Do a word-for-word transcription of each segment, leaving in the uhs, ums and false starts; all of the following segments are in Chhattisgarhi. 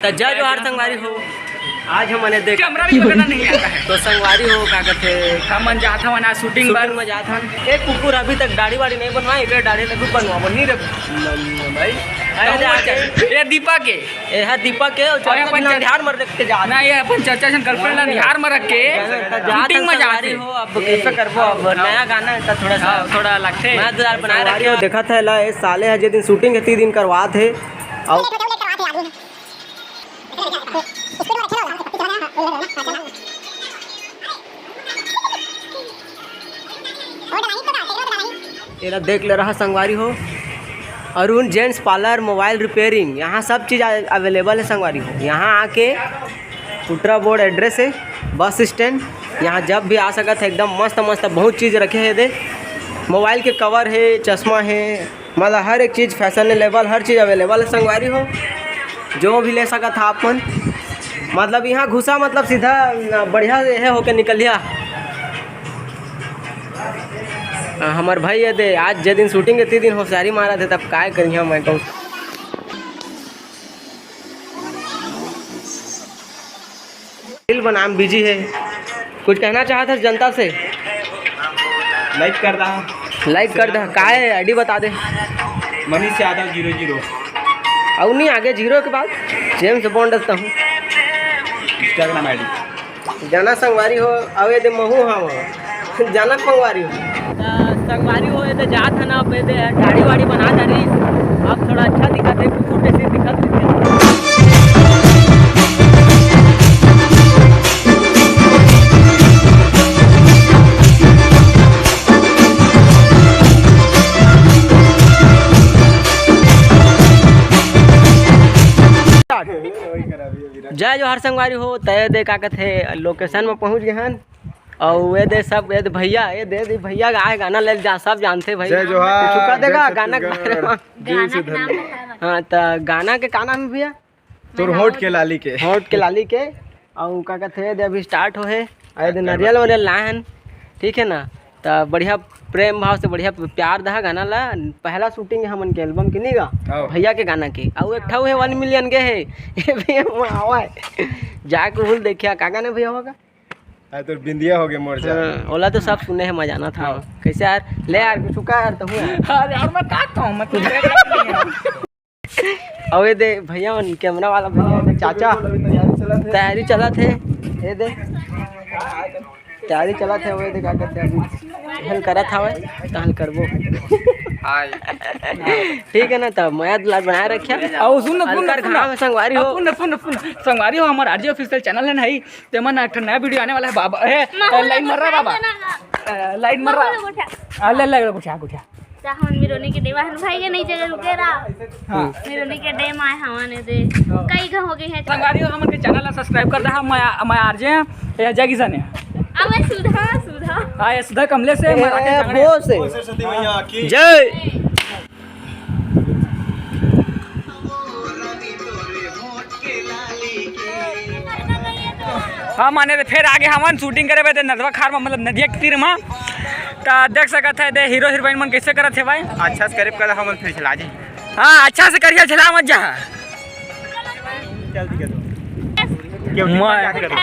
त जय जोहार संगवारी हो। आज हमन ए देख कैमरा भी पकड़ना नहीं आता है। तो संगवारी हो, का कथे, हमन जात हवन आज shooting बर। Shooting में जात हन। एक कुकुर अभी तक दाढ़ी वाड़ी नहीं बनवाए, एक दाढ़ी लगू बनवा, वही रे भाई। अरे, अरे, आज ये दीपक के। ये है दीपक के, और और चर्चा अपन चल चर्चा निहार मर रख के जा। ना, ये अपन चर्चा सन girlfriend ला निहार मर रख के shooting में जात संगवारी हो। अब कैसे करबो, अब नया गाना है तो थोड़ा सा हाँ, थोड़ा लगथे। मैं दुलार बनाए रखे। देखत है ला, ए साले ह जे दिन shooting है, ती दिन करवात है। अउ एला देख ले रहा संगवारी हो, Arun gents parlour, mobile repairing, यहाँ सब चीज़ अवेलेबल है संगवारी हो। यहाँ आके, कुटरा बोर्ड address है, बस स्टैंड, यहाँ जब भी आ सकत है। एकदम मस्त मस्त बहुत चीज़ रखे है दे, मोबाइल के कवर है, चश्मा है, मतलब हर एक चीज़ फैशनेबल, हर चीज़ अवेलेबल है संगवारी हो, जो भी ले सकत हा आप मन। मतलब यहाँ घुसा, मतलब सीधा न, बढ़िया ये होके निकलिया। हमर भाई ये दे, आज जे दिन shooting है, ती दिन होशियारी मारत है, तब काय करिहा मैं कहूँ। रील बनाए में बिजी है, कुछ कहना चाहत हस जनता से? Like कर दा। Like कर दा। का है? आईडी बता दे। Manish Yadav zero zero. अउ नहीं, आगे जीरो के बाद जेम्स बॉन्ड रखता हूँ। Instagram ID. जाना संगवारी हो, अउ ए दे महू हव। जाना संगवारी हो। त संगवारी हो, ए दे जात हन, अब ए दे दाढ़ी वाड़ी बना डारी। अब थोड़ा अच्छा दिखत है, कुकुर जैसे दिखत है। जय जोहार संगवारी हो, त ए दे का कथे, location में पहुंच गए हन। अउ ए दे सब, ए दे भैया, ए दे, दे भैया गाए गाना ले जा, सब जानथे भैया। जय जोहार, कुछ कह देगा जय गाना के बारे छत्तीसगढ़। में? दिल से गाना के नाम धन्यवाद। है। हाँ, त गाना के का नाम है भैया? तोर होठ के लाली के। होठ के लाली के। अउ का कथे, ए दे अभी start हो है। अउ ए दे नरियल वरियल लाए हन, ठीक है ना? त बढ़िया प्रेम भाव से बढ़िया प्यार दहा गाना ला। पहला shooting है हमन के album के, नहीं गा? हाँ। भैया के गाना के। अउ एक ठा है one million के है। ये भी हम आवा है। जाके भूल देखिया, का गाना भैया होगा? आ, तोर बिंदिया हो गए मोर जान। हाँ, ओला तो सब सुने हैं, मजा आना था। हाँ। कैसे यार? ले यार, कुछ का यार, तो हूँ यार। अरे यार, मैं का कहूँ, मैं तो अउ ए दे भैया मन, कैमरा वाला भैया, ए दे चाचा, तैयारी चलत है। ए दे तैयारी चलत है, अउ ए दे का करते अभी हेल करत हवे, तहन करबो। हाय। ठीक है ना, तब मया दुलार बनाए रखे। अउ सुन ना, सुन ना, अलकर सुन ना। घाम संगवारी हो। सुन ना, सुन ना, सुन ना। संगवारी हो, हमर आरजे official channel है ना, तेमन एक ठन नया video आने वाला है बाबा। ए, लाइन मर रहा बाबा। ए, लाइन मर रहा। आ, ले, ले, ले, कुछ आ, कुछ आ। त हमन मिरोनी के डेम आए हन, भाई के नई जगह रुके रहा। हाँ। मिरोनी के डेम आए हवन ए दे। कई घ हो गए हैं। संगवारी हो, हमन के channel ला subscribe कर दहा। मैं, मैं आरजे हैं, ये जय किसान है। अब मैं सुधा, सुधा। हाँ, ये सुधा कमले से, मैं ए, राकेश ए, जांगड़े। वो से। सरस्वती मैया की जय। हाँ, माने दे, फेर आगे हमन shooting करे बर दे नदवा खार म, मतलब नदिया के तीर म। त देख सकत है दे हीरो हीरोइन मन कैसे करत हे भाई। अच्छा से करे कर, हमन फिर चला जी। हाँ, अच्छा से करिया, झेला मत जा। जल्दी कर दो। क्यों नहीं मैं बात कर रहे?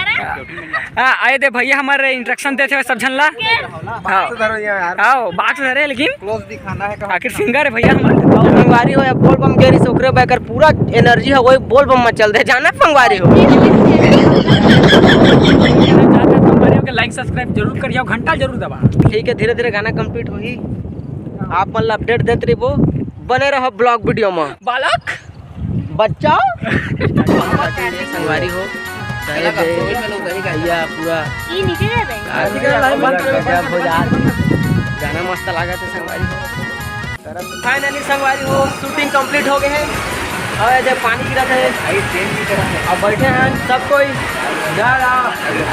हाँ, आए दे भैया, हमारे introduction देते हुए सब झन ला। हाँ। Box धरो यहाँ यार। हाँ, box धरे, लेकिन close दिखाना है कहाँ। आखिर singer है भैया हमारे। अउ संगवारी हो, या बोल बम के रही से ओकरे बैकर पूरा energy है, वही बोल बम में चल दे, जाना संगवारी हो। संगवारी हो के like subscribe जरूर करियो, घंटा जरूर दबा। ठीक है, धीरे धीरे गाना complete होही, आप मन ला update देत रहिबो, बने रहो vlog video में। बालक बच्चा। संगवारी हो, कहे दे, भैया पूरा ई नीचे जा रहे। आज गजब हो जा। गाना मस्त लागत है संगवारी हो। Finally संगवारी हो, shooting complete हो गए है। अउ ए दे पानी गिरत है। अब बैठे हैं सब कोई। जा रहा।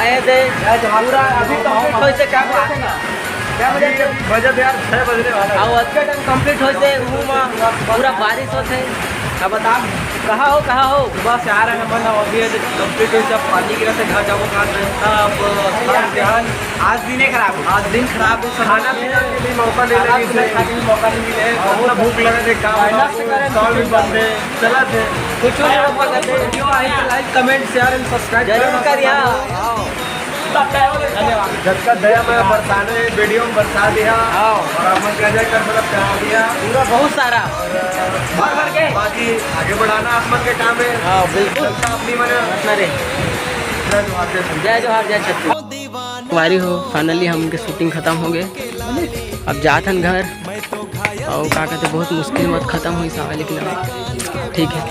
ए दे पूरा अभी complete होइसे क्या बात है? क्या बजे? बजट यार छह बजने वाला है। अउ अतके time complete होइसे, हूँ मा पूरा बारिश होत है। अब बता। कहाँ हो, कहाँ हो? सुबह से आ रहे हैं, मन अब अभी complete हो, जब पानी गिरा से घर जाबो, कहाँ से? अब ध्यान, आज दिन ही खराब हो। आज दिन खराब हो, सब खाना पीना के भी मौका नहीं खाना लगे पीना थे। खाने के भी मौका नहीं मिले। और अपना भूख लगे थे, काम मेहनत से करें, stall भी बंद है, चला थे। कुछ भी मौका दे, video आए तो like, comment, share and subscribe जरूर करना करिए। हाँ। धन्यवाद। जतका दया में बरसाने, video में बरसा दिया। हाँ। और आप मन के जय कर मतलब प्यार दिया। पूरा बहुत सारा। भर भर के। बाकी आगे बढ़ाना आप मन के काम है। हाँ, बिल्कुल। जतका अपनी मन है। रखना रे। जय जोहार, जय छत्तीसगढ़। जय जोहार, जय छत्तीसगढ़। वारी हो, finally हमन के shooting खत्म हो गए। अब जात हन घर। और का कहते, बहुत मुश्किल मत खत्म हुई सावे, लेकिन अब ठीक है,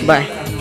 bye।